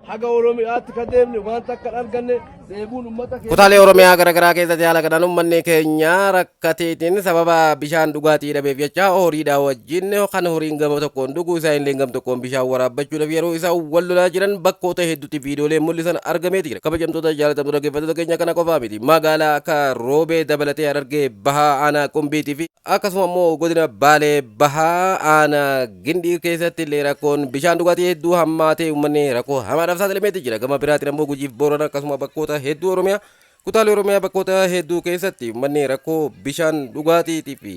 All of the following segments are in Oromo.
Haga Oromiyaatti ka deemne waan takka hin arganne dheebuun ummata keenya. Kutaalee Oromiyaa garaagaraa keessatti haala kanaan uummanni keenya rakkateetiin sababa bishaan dhugaatii dhabeef jecha horiidhaa wajjin kan horiin gama tokkoon dhuguu isaa illee gam tokkoon bishaan waraabbachuudhaaf yeroo isaan wal lolaa jiran bakkoota hedduutti viidiyooleen mul'isan argameeti jira. Kabajamtoota jaalatamtoota dhaggeeffattoota keenya kana qofaa miti. Magaalaa akka Roobee dabalatee Harargee Bahaa aanaa Qumbiitii fi Akkasuma immoo godina Baalee Bahaa aanaa Gindhiir keessatti illee rakkoon bishaan dhugaatii hedduu hammaatee uummanni rakkoo hamaadhaaf saaxilameeti jira. Gama biraatiin ammoo Gujiif Boorana akkasuma bakkoota hedduu Oromiyaa kutaalee Oromiyaa bakkoota hedduu keessatti uummanni rakkoo bishaan dhugaatiitii fi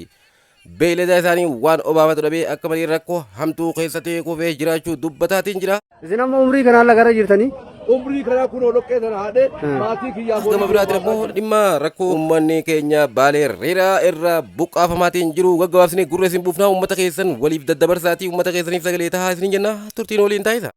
beeyladaa isaanii waan obaafatu dhabee akka malee rakkoo hamtuu keessatti kufee jiraachuu dubbataatiin jira. Isin amma umrii kanaan lagarra jirtanii? Umrii kanaa kunoo dhoqqee tana haadhee maatii kiyyaaf Gama horii biraatiin ammoo dhimma rakkoo uummanni keenya Baalee Riraa irraa buqqaafamaatiin jiru gaggabaabsinee gurra isin buufnaa uummata keessan waliif daddabarsaatii uummata keessaniif sagalee tahaa isiniin jenna turtiin waliin taasisa.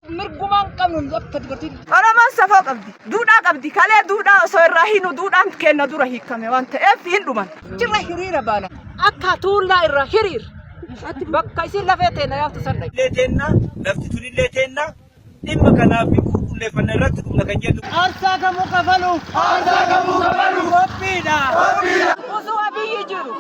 Mirgumaan qabnu akka dubartii. Oromoon safoo qabdi, duudhaa qabdi. Kalee duudhaa osoo irraa hiinu duudhaan keenna dura hiikkame waan ta'eef hin dhuman. Achirra hiriira baana. Akka tuullaa irra hiriir. Bakka isin lafee teenna yaaftu san dhaqi. Illee teenna, lafti tunillee teenna, dhimma kanaaf qulqulleeffanna irratti dhumna kan jedhu. Aarsaa kamuu kafaluuf. Aarsaa kamuu kafaluuf. Qophiidha. Osoo Abiyyi jiru,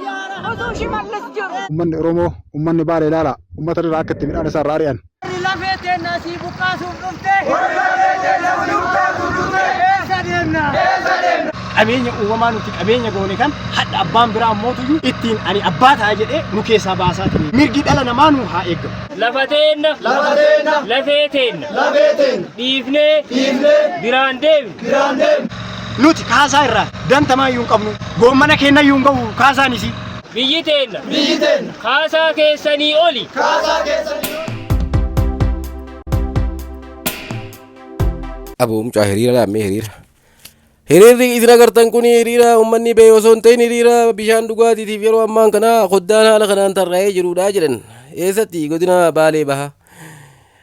osoo Shimallis jiru. Ummanni Oromoo, ummanni Baalee ilaalaa, ummata irraa akka itti midhaan isaa irraa ari'an. Warri lafee teenna asii buqqaasuuf dhufte. Warri lafee teenna asii buqqaasuuf dhufte. Eessa deemna? Eessa deemna? Qabeenya uumamaa nuti qabeenya goone kan hadha abbaan biraa ammootuyyuu ittiin ani abbaa ta'a jedhee nu keessaa baasaa ture. Mirgi dhala namaa nu haa eegamu. Lafa teenna. Lafa teenna. Lafee teenna. Lafee teenna. Dhiifnee. Dhiifnee. Biraan deemna. Biraan deemna. Nuti kaasaa irraa dantamaa iyyuu hin qabnu. Goommana keenna iyyuu hin gahu kaasaan isii. Biyyi teenna. Biyyi teenna. Kaasaa keessanii oli. Kaasaa keessanii oli. Aboo mucaa hiriira laammee hiriira. Hiriirri isin agartan kun hiriira uummanni ba'e osoo hin ta'in hiriira bishaan dhugaatiitiif yeroo ammaan kana koddaan haala kanaan tarraa'ee jirudha jedhan. Eessatti godina Baalee Bahaa.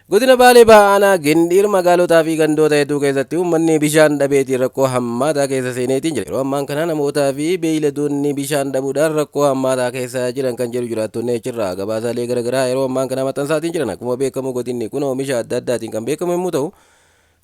Godina Baalee Bahaa Aanaa Gindhiir magaalotaa fi gandoota hedduu keessatti uummanni bishaan dhabeetiin rakkoo hammaataa keessa seeneetiin jira. Yeroo ammaan kana namootaa fi beeyladoonni bishaan dhabuudhaan rakkoo hammaataa keessa jiran kan jedhu jiraattonni achirraa gabaasaalee garaagaraa yeroo ammaan kana maxxansaatiin jiran. Akkuma beekamu godinni kun oomisha adda addaatiin kan beekamu yommuu ta'u,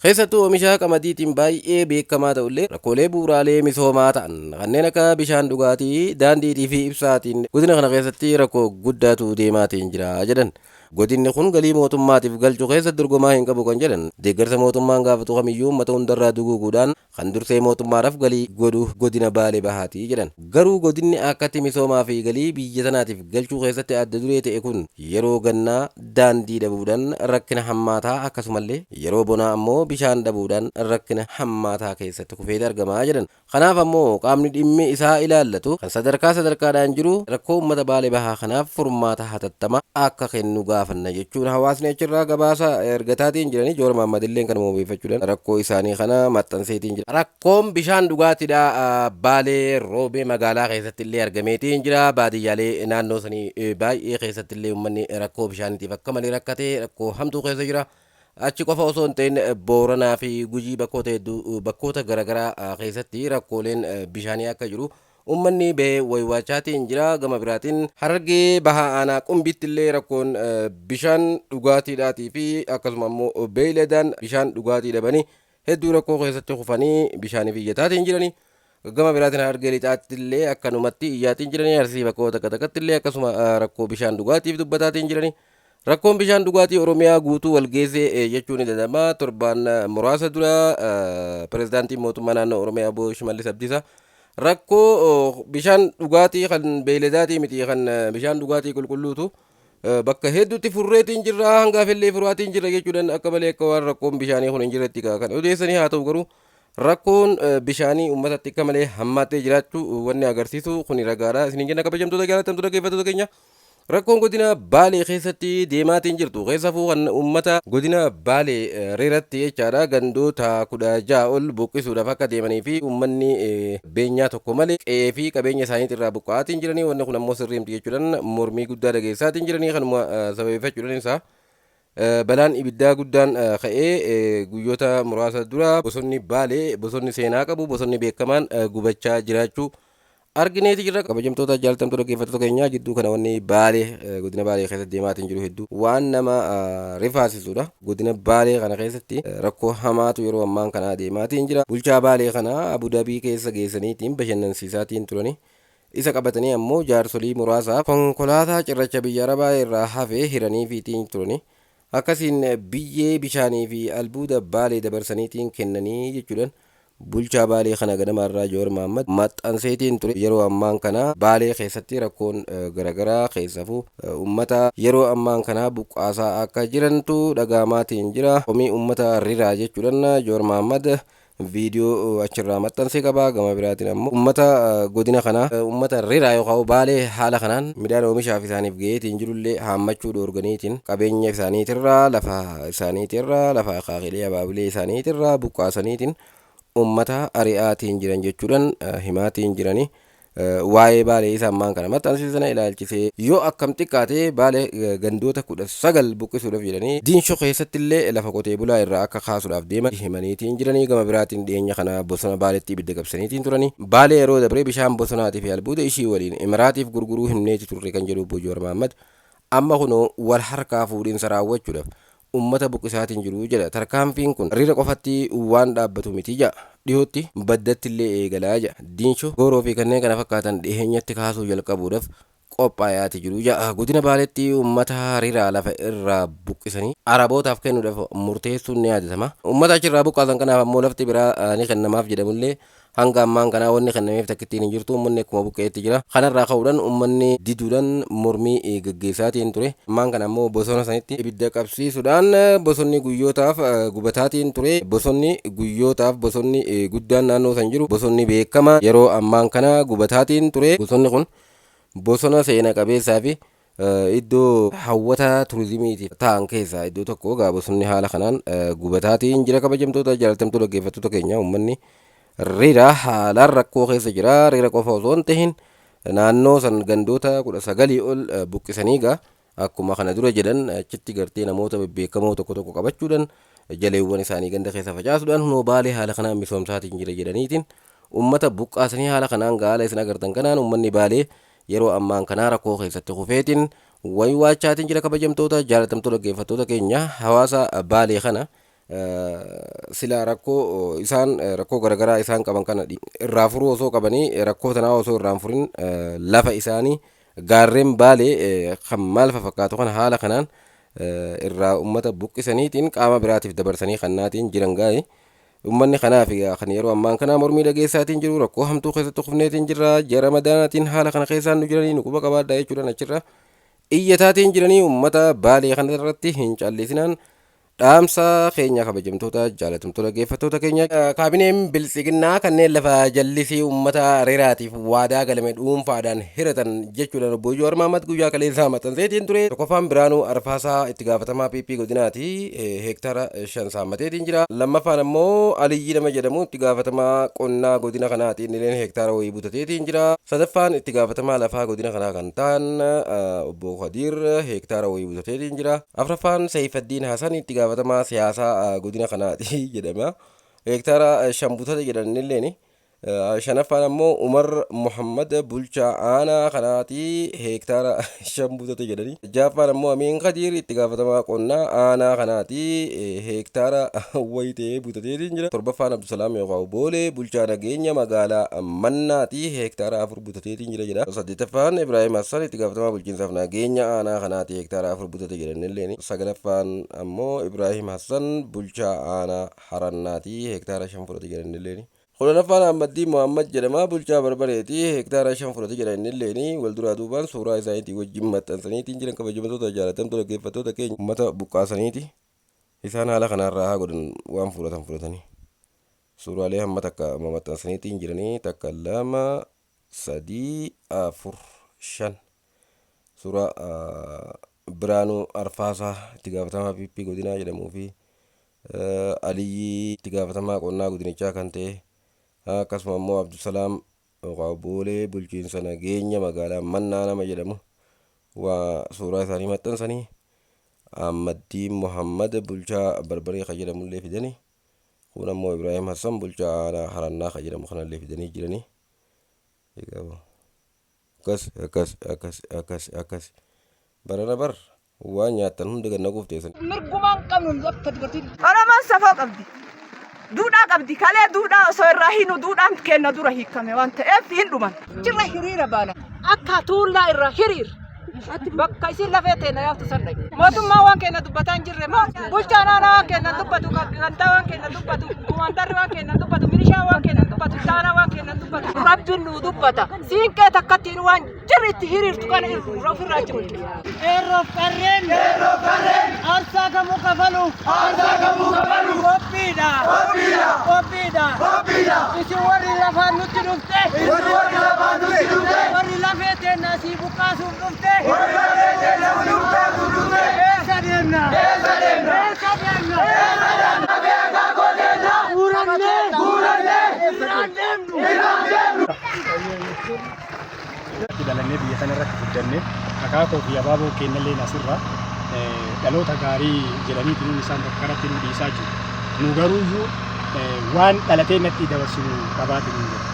keessattuu oomisha qamadiitiin baay'ee beekamaa ta'ullee rakkoolee bu'uuraalee misoomaa ta'an kanneen akka bishaan dhugaatii, daandiitii fi ibsaatiin godina kana keessatti rakkoo guddaatu deemaatiin jira jedhan. Godinni kun galii mootummaatiif galchu keessa dorgomaa hin qabu kan jedhan deeggarsa mootummaan gaafatu kamiyyuu uummata hundarraa duguuguudhaan kan dursee mootummaadhaaf galii godhu godina Baalee Bahaati jedhan. Garuu godinni akkatti misoomaa fi galii biyya tanaatiif galchuu keessatti adda duree ta'e kun yeroo gannaa daandii dhabuudhaan rakkina hammaataa akkasumallee yeroo bonaa ammoo bishaan dhabuudhaan rakkina hammaataa keessatti kufeeti argama jedhan. Kanaaf ammoo qaamni dhimmi isaa ilaallatu kan sadarkaa sadarkaadhaan jiru rakkoo uummata Baalee Bahaa kanaaf furmaata hatattamaa akka kennu gaafanna jechuun hawaasni achirraa gabaasa ergataatiin jiranii Jowaar Mahaammadilleen kanuma wabeeffachuudhaan rakkoo isaanii kana maxxanseetiin jira. Rakkoon bishaan dhugaatiidhaa Baalee Roobee magaalaa keessatti illee argameetiin jira. Baadiyyaalee naannoo sanii baay'ee keessatti illee uummanni rakkoo bishaaniitiif akka malee rakkatee rakkoo hamtuu keessa jira. Achi qofa osoo hin ta'in Booranaa fi Gujii bakkoota hedduu bakkoota garaagaraa keessatti rakkooleen bishaanii akka jiru uummanni bahee waywaachaatiin jira. Gama biraatiin Harargee Bahaa Aanaa Qumbiitti illee rakkoon bishaan dhugaatiidhaatii fi akkasuma immoo beeyladaan bishaan dhugaatii dhabanii hedduu rakkoo keessatti kufanii bishaaniif iyyataatiin jiranii. Gama biraatiin Harargee Lixaatti illee akkanumatti iyyaatiin jiranii. Arsii bakkoota takka takkatti illee akkasuma rakkoo bishaan dhugaatiif dubbataatiin jiranii. Rakkoon bishaan dhugaatii Oromiyaa guutuu wal geesse jechuun ni danda'ama. Torbaan muraasa dura pirezidaantiin mootummaa naannoo Oromiyaa obbo Shimallis Abdiisaa rakkoo bishaan dhugaatii kan beeyladaatii miti kan bishaan dhugaatii qulqulluutu bakka hedduutti furreetiin jirra hangaaf illee furaatiin jirra jechuudhaan akka malee akka waan rakkoon bishaanii kun hin jirretti kan odeessanii haa ta'u garuu rakkoon bishaanii uummatatti akka malee hammaattee jiraachuu wanni agarsiisu kuni ragaadha. Isiniin jenna kabajamtoota jaallatamtoota dhaggeeffattoota keenya. Rakkoon godina Baalee keessatti deemaatiin jirtu keessafuu kan uummata godina Baalee Reeratti jechaadha gandoota 16 ol buqqisuudhaaf akka deemanii fi uummanni beenyaa tokko malee qe'ee fi qabeenya isaaniitti irraa buqqa'aatiin jiranii wanni kun ammoo sirrii miti jechuudhaan mormii guddaa dhageessaatiin jiranii kanuma sababeeffachuudhaan isaa balaan ibiddaa guddaan ka'ee guyyoota muraasa dura bosonni Baalee bosonni seenaa qabu bosonni beekamaan gubachaa jiraachuu Argineeti jirra. Kabajamtoota jaalatamtoota dhaggeeffattoota keenyaa, jidduu kana wanni Baalee, godina Baalee keessatti deemaatiin jiru hedduu waan nama rifaasisudha. Godina Baalee kana keessatti rakkoo hamaatu yeroo ammaan kana deemaatiin jira. Bulchaa Baalee kana Abudabii keessa geessaniitiin bashannansiisaatiin turani. Isa qabatanii ammoo jaarsolii muraasaaf konkolaataa cirracha biyya Arabaa irraa hafee hiraniifiitiin turani. Akkasiin biyyee, bishaanii fi albuuda Baalee dabarsaniitiin kennanii jechuudhaan bulchaa Baalee kana ganama irraa Jowaar Mahaammad maxxanseetiin ture. Yeroo ammaan kana Baalee keessatti rakkoon garaagaraa, keessafuu uummata yeroo ammaan kana buqqaasaa akka jirantu dhagahamaatiin jira. Komii uummata riraa jechuudhaan Jowaar Mahaammad viidiyoo achirraa maxxansee qaba. Gama biraatiin ammoo uummata godina kanaa, uummata riraa yookaan Baalee, haala kanaan midhaan oomishaaf isaaniif ga'eetiin jirullee haammachuu dhoorganiitiin qabeenya isaaniitirraa, lafa isaaniitirraa, lafa akaakilee abaabilee isaaniitirraa buqqaasaniitiin uummata ari'aatiin jiran jechuudhaan himaatiin jiranii. Waa'ee Baalee isa ammaan kana maxxansiisana ilaalchisee, yoo akkam xiqqaate Baalee gandoota 19 buqqisuudhaaf jedhanii, Diinshoo keessatti illee lafa qotee bulaa irraa akka kaasuudhaaf deeman himaniitiin jiranii. Gama biraatiin dhiyeenya kana bosona Baaleetti ibidda qabsaniitiin turanii. Baalee yeroo dabree bishaan bosonaatii fi albuuda ishii waliin Imiraatiif gurguruu himneeti turre kan jedhu obbo Jowaar Mahaammad, amma kunoo wal harkaa fuudhinsa raawwachuudhaaf ummata buqqisaatiin jiru jedha. Tarkaanfiin kun Riira qofatti waan dhaabbatu miti jedha. Dhiyootti baddatti illee eegalaa jedha. Diinshoo, Gooroo fi kanneen kana fakkaatan dhiheenyatti kaasuu jalqabuudhaaf qophaayaati jiru jedha. Godina Baaleetti ummata Riiraa lafa irraa buqqisanii Arabootaaf kennuudhaaf murteessuun ni yaadatama. Ummata achirraa buqqaasan kanaaf ammoo lafti biraa ni kennamaaf jedhamullee, hanga ammaan kanaa wanni kennameef takkittiin hin jirtu. Uummanni akkuma buqqeetti jira. Kanarraa ka'uudhaan uummanni diduudhaan mormii gaggeessaatiin ture. Ammaan kana ammoo bosona sanitti ibidda qabsiisuudhaan bosonni guyyootaaf gubataatiin ture. Bosonni guyyootaaf, bosonni guddaan naannoo san jiru, bosonni beekamaa yeroo ammaan kana gubataatiin ture. Bosonni kun bosona seena qabeessaa fi iddoo hawwata turizimiitiif ta'an keessaa iddoo tokko. Egaa bosonni haala kanaan gubataatiin jira. Kabajamtoota jaalatamtoota dhaggeeffattoota keenya, uummanni Riira haalaan rakkoo keessa jira. Riira qofa osoo hin tahin naannoo san gandoota 19 ol buqqisanii, gaa akkuma kana dura jedhan achitti gartee namoota bebbeekamoo tokko tokko qabachuudhaan, jaleewwan isaanii ganda keessa facaasuudhaan, hunoo Baalee haala kanaan misoomsaatiin jira jedhaniitiin uummata buqqaasanii, haala kanaan gaala isin agartan kanaan uummanni Baalee yeroo ammaan kanaa rakkoo keessatti kufeetiin waywaachaatiin jira. Kabajamtoota jaalatamtoota dhaggeeffattoota keenya, hawaasa Baalee kana sila rakkoo isaan, rakkoo garaagaraa isaan qaban kana irraa furuu osoo qabanii, rakkoo tanaa osoo irraa hin furin, lafa isaanii gaarreen Baalee kan maal fakkaatu kana haala kanaan irraa uummata buqqisaniitiin qaama biraatiif dabarsanii kannaatiin jiran gaa'e. Uummanni kanaaf kan yeroo ammaan kana mormii dhageessaatiin jiru, rakkoo hamtuu keessatti kufneetiin jirra, ji'a Ramadaanaatiin haala kana keessaan nu jiranii nu quba qabaadhaa jechuudhaan achirra iyyataatiin jiranii. Uummata Baalee kana irratti hin callisinaan dhaamsa keenya, kabajamtoota jaalatamtoota dhaggeeffattoota keenya. Kaabineen Biltsiginnaa kanneen lafa jallisii uummata Riraatiif waadaa galame dhuunfaadhaan hiratan jechuudhaan obbo Jawaar Mahaammad guyyaa kaleessaa maxxanseetiin ture. Tokkoffaan Biraanuu Arfaasaa, itti gaafatamaa PP godinaati, heektaara 5 saammateetiin jira. Lammaffaan ammoo Aliyyi nama jedhamu, itti gaafatamaa qonnaa godina kanaati, innilleen heektaara wayii butateetiin jira. Sadaffaan itti gaafatamaa lafaa godina kanaa kan ta'an obbo Kadiir heektaara wayii butateetiin jira. Afraffaan Seeyfaddiin Hasan, itti gaafatamaa siyaasaa godina kanaati jedhama. Heektaara 5 butate jedhan innilleen. Shanaffaan ammoo Umar Muhammad, bulchaa aanaa kanaati, heektaara 5 butate jedhani. Ja'affaan ammoo Amiin Kadiir, itti gaafatamaa qonnaa aanaa kanaati, heektaara wayii ta'ee butateetiin jira. Torbaffaan Abdusalaam yookaan Boolee, bulchaa nageenya magaalaa Mannaati, heektaara 4 butateetiin jira jedha. Saddeettaffaan Ibrahim Hassan, itti gaafatamaa bulchiinsaaf nageenya aanaa kanaati, heektaara 4 butate jedhanilleen. Sagalaffaan ammoo Ibrahim Hassan, bulchaa aanaa Harannaati, heektaara 5 fudhate jedhanilleen. 10ffaan Ahmaddiin Muhammad jedhama, bulchaa Barbareeti, heektaara 5 fudhate jedha innilleeni. Wal duraa duubaan suuraa isaaniitii wajjin maxxansaniitiin jiran. Kabajamtoota jaalatamtoota dhaggeeffattoota keenya, uummata buqqaasaniiti isaan haala kanaan haa godhan, waan fudhatan fudhatanii suuraalee hamma takka maxxansaniitiin jiranii: takka, lama, sadii, afur, shan. Suuraa Biraanuu Arfaasaa, itti gaafatamaa PP godinaa jedhamuu fi Aliyyi, itti gaafatamaa qonnaa godinichaa kan ta'e, akkasuma immoo Abdusalaam yookaan Boolee, bulchiinsa nageenya magaalaa Mannaa nama jedhamu waa suuraa isaanii maxxansanii, Ahmaddiin Muhammad, bulchaa Barbaree kan jedhamullee fidanii, kun ammoo Ibrahim Hassan, bulchaa aanaa Harannaa kan jedhamu kanallee fidanii jiranii. Akkas akkas akkas akkas akkas. Barana bar waan nyaattan hunda gad naquuf teessan. Mirgumaan qabnu akka dubartiin. Oromoon safoo qabdi. Duudhaa qabdi. Kalee duudhaa osoo irraa hinu duudhaan kenna dura hiikame waan ta'eef hin dhuman. Jirra hiriira baana. Akka tuullaa irra hiriir. Bakka isin lafee teena yaaftu san dhaqe. Mootummaa waan keenya dubbataa hin jirre moo bulchaan aanaa waan keenya dubbatu, gandaa waan keenya dubbatu, kumaandarri waan keenya dubbatu, milishaan waan keenya dubbatu, saanaa waan keenya dubbatu. Rabbiin nu dubbata. Siinqee takkattiin waan jirri itti hiriirtu kana ofirraa achi mul'isa. Qeerroof qarreen. Qeerroof qarreen. Aarsaa kamuu kafaluuf. Aarsaa kamuu kafaluuf. Qophiidha. Qophiidha. Qophiidha. Qophiidha. Isin warri lafaan nutti dhufte. Isin warri lafaan nutti dhufte. Warri lafee teenna asii buqqaasuuf dhufte. Warri lafee teenna asii buqqaasuuf dhufte. Eessa deemna? Eessa deemna? Eessa deemna? Eessa deemna? Lafee akaakoo teenna. Guurannee. Guurannee. Irraan deemnu. Irraan deemnu. Dhalannee biyya kana irratti guddannee akaakoo fi abaaboo keenyallee asirra dhaloota gaarii jedhaniitiin isaan bakka kanatti nu dhiisaa jiru. Nu garuuyyuu waan dhalatee natti dabarsinu qabaatiin hin jiru.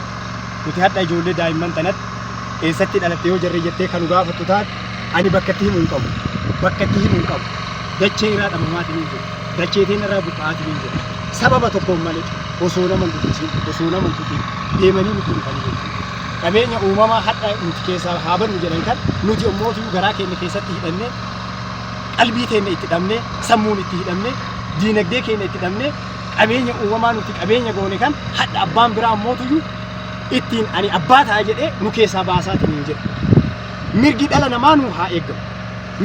Nuti hadha ijoollee daa'imman tanatti eessatti dhalatte yoo jarri jettee kan nu gaafattu taate ani bakka itti himu hin qabu. Bakka itti himu hin qabu. Dachee irraa dhabamaatiin hin jiru. Dachee teenya irraa buqqa'aatiin hin jiru. Sababa tokkoon malee osoo nama hin dubbisin osoo nama hin tuqin deemanii nutti dhufanii jechuudha. Qabeenya uumamaa hadha nuti keessaa haa bannu jedhan kan nuti immootu garaa keenya keessatti hidhannee qalbii keenya itti dhabnee sammuun itti hidhamnee diinagdee keenya itti dhabnee qabeenya uumamaa nuti qabeenya goone kan hadha abbaan biraa immootuyyuu ittiin ani abbaa ta'a jedhee nu keessaa baasaatiin hin jedhu. Mirgi dhala namaa nu haa eeggamu.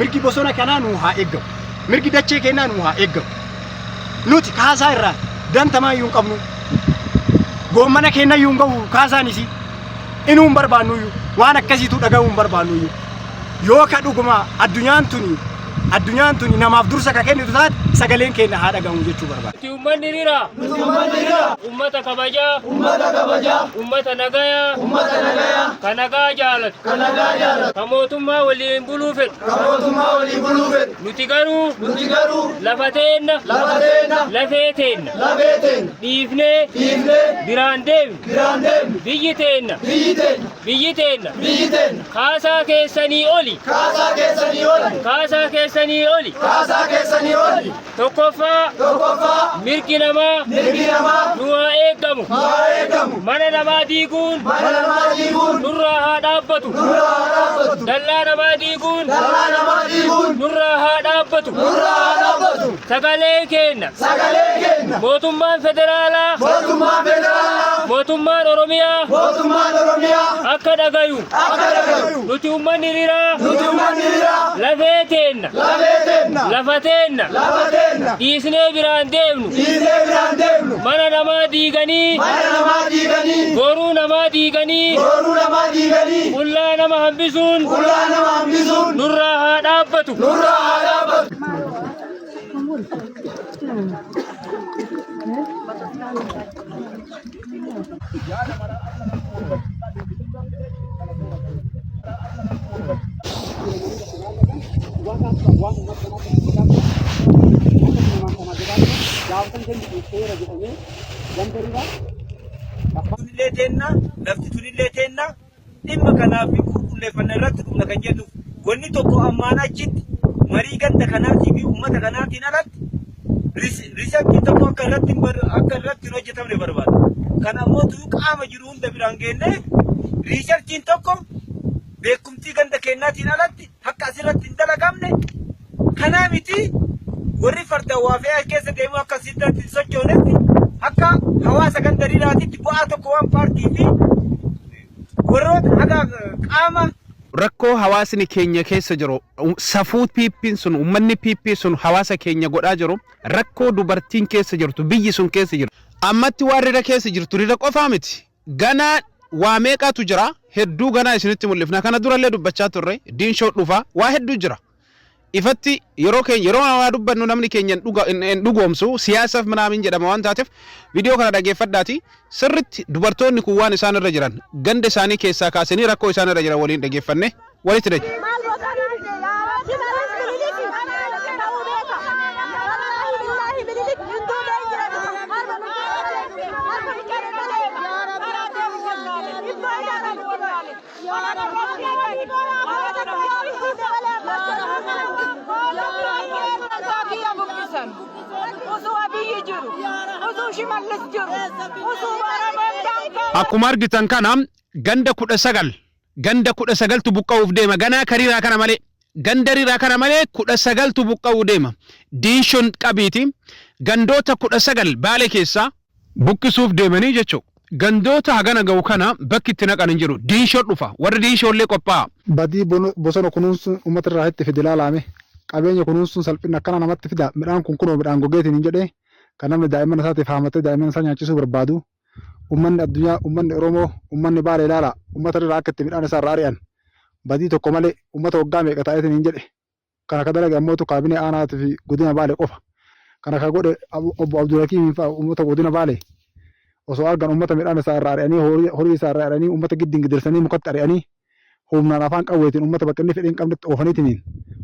Mirgi bosona kanaa nu haa eeggamu. Mirgi dachee keenyaa nu haa eeggamu. Nuti kaasaa irraa dantamaa iyyuu hin qabnu. Goommana keenya iyyuu hin gahu kaasaanis inuu hin barbaannu iyyuu waan akkasiitu dhagahuu hin barbaannu iyyuu. Yoo ka dhuguma addunyaan tuni addunyaan tuni namaaf dursa ka kennitu taate sagaleen keenya haa dhagahamu jechuu barbaada. Nuti uummanni rira. Nuti uummanni rira. Uummata kabajaa. Uummata kabajaa. Uummata nagayaa. Uummata nagayaa. Ka nagaa jaalatu. Ka nagaa jaalatu. Ka mootummaa waliin buluu fedhu. Ka mootummaa waliin buluu fedhu. Nuti garuu. Nuti garuu. Lafa teenna. Lafa teenna. Lafee teenna. Lafee teenna. Dhiifnee. Dhiifnee. Biraan deemnu. Biraan deemnu. Biyyi teenna. Biyyi teenna. Biyyi teenna. Biyyi teenna. Kaasaa keessanii oli. Kaasaa keessanii oli. Kaasaa keessanii oli. Kaasaa keessanii oli. Tokkoffaa. Tokkoffaa. Mirgi namaa. Mirgi namaa. Nu haa eegamu. Nu haa eegamu. Mana namaa diiguun. Mana namaa diiguun. Nurraa haa dhaabbatu. Nurraa haa dhaabbatu. Dallaa namaa diiguun. Dallaa namaa diiguun. Nurraa haa dhaabbatu. Nurraa haa dhaabbatu. Sagalee keenya. Sagalee keenya. Mootummaan federaalaa. Mootummaan federaalaa. Mootummaan Oromiyaa. Mootummaan Oromiyaa. Akka dhagayu. Akka dhagayu. Nuti uummanni riraa. Nuti uummanni riraa. Lafee teenna. Lafee teenna. Lafa teenna. Lafa teenna. Dhiisnee biraan deemnu. Dhiisnee biraan deemnu. Mana namaa diiganii. Mana namaa diiganii. Boruu namaa diiganii. Boruu namaa diiganii. Qullaa nama hambisuun. Qullaa nama hambisuun. Nurraa haa dhaabbatu. Nurraa haa dhaabbatu. Tunillee teenna lafti tunillee teenna dhimma kanaaf qulqulleeffanna irratti dhumna kan jedhu wanni tokko ammaan achitti marii ganda kanaatii fi uummata kanaatiin alatti riisarchiin tokko akka irratti akka irratti hin hojjetamne barbaada. Kan ammoo qaama jiru hunda biraan geenne riisarchiin tokko beekumtii ganda keenyaatiin alatti akka asirratti hin dalagamne kanaa miti warri farda waa fe'aa keessa deemu akka asitti hin sochoonetti akka hawaasa ganda riraatitti bu'aa tokko waan paarkii fi warroota haga qaama Rakkoo hawaasni keenya keessa jiru safuu piippiin sun uummanni piippii sun hawaasa keenya godhaa jiru rakkoo dubartiin keessa jirtu biyyi sun keessa jirtu. Ammatti waan rira keessa jirtu rira qofaa miti. Ganaa waa meeqatu jira hedduu ganaa isinitti mul'ifna kana durallee dubbachaa turre diinshoo dhufa waa hedduu jira. Ifatti yeroo keenya yeroo waa dubbannu namni keenya hin dhugoomsu siyaasaaf minaamin jedhama waan taateef viidiyoo kana dhageeffadhaati sirritti dubartoonni kun waan isaan irra jiran ganda isaanii keessaa kaasanii rakkoo isaan irra jiran waliin dhageeffanne walitti dacha. Osuu Shimallis jiru. Osuu Oromoon daangaa. Akkuma argitan kana ganda 19, ganda 19tu buqqa'uuf deema. Ganaa kariiraa kana malee, ganda riraa kana malee 19tu buqqa'uu deema. Diinshoon qabiiti gandoota 19 Baalee keessaa buqqisuuf deemanii jechuudha. Gandoota hagana ga'u kana bakki itti naqan hin jiru. Diinshoon dhufa. Warri diinshoollee qophaa'a. Badii bosona kunuunsuun uummata irraa itti fide ilaalaame. Qabeenya kunuunsuun salphina akkana namatti fida. Midhaan kun kunoo midhaan gogeetiin hin jedhee kan namni daa'imman isaatiif haamatee daa'imman isaa nyaachisuu barbaadu. Uummanni addunyaa, uummanni Oromoo, uummanni Baalee ilaala. Uummata irraa akka itti midhaan isaa irraa ari'an. Badii tokko malee uummata waggaa meeqa taa'eetiin hin jedhe. Kana ka dalage ammootu kaabinee aanaatii fi godina Baalee qofa. Kana ka godhe obbo Abdulhakiimiin fa'a uummata godina Baalee. Osoo argan uummata midhaan isaa irraa ari'anii, horii isaa irraa ari'anii, uummata giddiin gidirsanii mukatti ari'anii, humnaan afaan qawweetiin uummata bakka inni fedhii hin qabnetti oofaniitiniin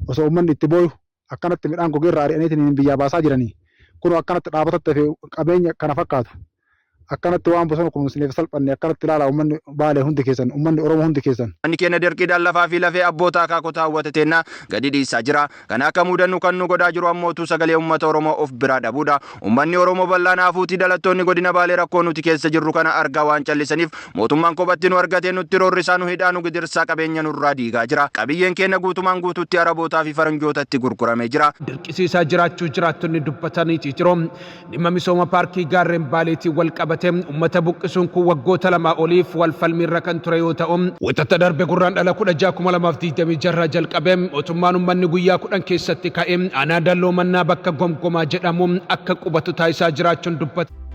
osoo uummanni itti booyu akkanatti midhaan gogee irraa ari'aniitiniin biyyaa baasaa jiranii. Kunoo akkanatti dhaabatatti hafe qabeenya kana fakkaatu. Akkanatti waan bosona kunuunsineef salphanne akkanatti ilaalaa uummanni Baalee hundi keessan, uummanni Oromoo hundi keessan. Uummanni keenna dirqiidhaan lafaa fi lafee abboota akaakotaa hawwate teenna gadi dhiisaa jira. Kana akka mudannu kan nu godhaa jiru ammootuu sagalee uummata Oromoo of biraa dhabuudha. Uummanni Oromoo bal'aan haafuutii dhalattoonni godina Baalee rakkoo nuti keessa jirru kana argaa waan callisaniif mootummaan kophatti nu argatee nutti roorrisaa, nu hidhaa, nu gidirsaa, qabeenya nurraa diigaa jira. Qabiyyeen keenna guutumaan guutuutti Arabootaa fi Faranjootatti gurguramee jira. Dirqisiisaa jiraachuu jiraattonni dubbataniiti jiru. Dhimma misooma paarkii gaarreen Baaleetiin walqabatee uummata buqqisuun kun waggoota lamaa oliif wal falmiirra kan ture yoo ta'u, Wixata darbe Gurraandhala 16, 2026 irraa jalqabee mootummaan uummanni guyyaa 10 keessatti ka'ee aanaa Dalloo Mannaa bakka Gomgomaa jedhamu akka qubatu taasisaa jiraachuun dubbatame.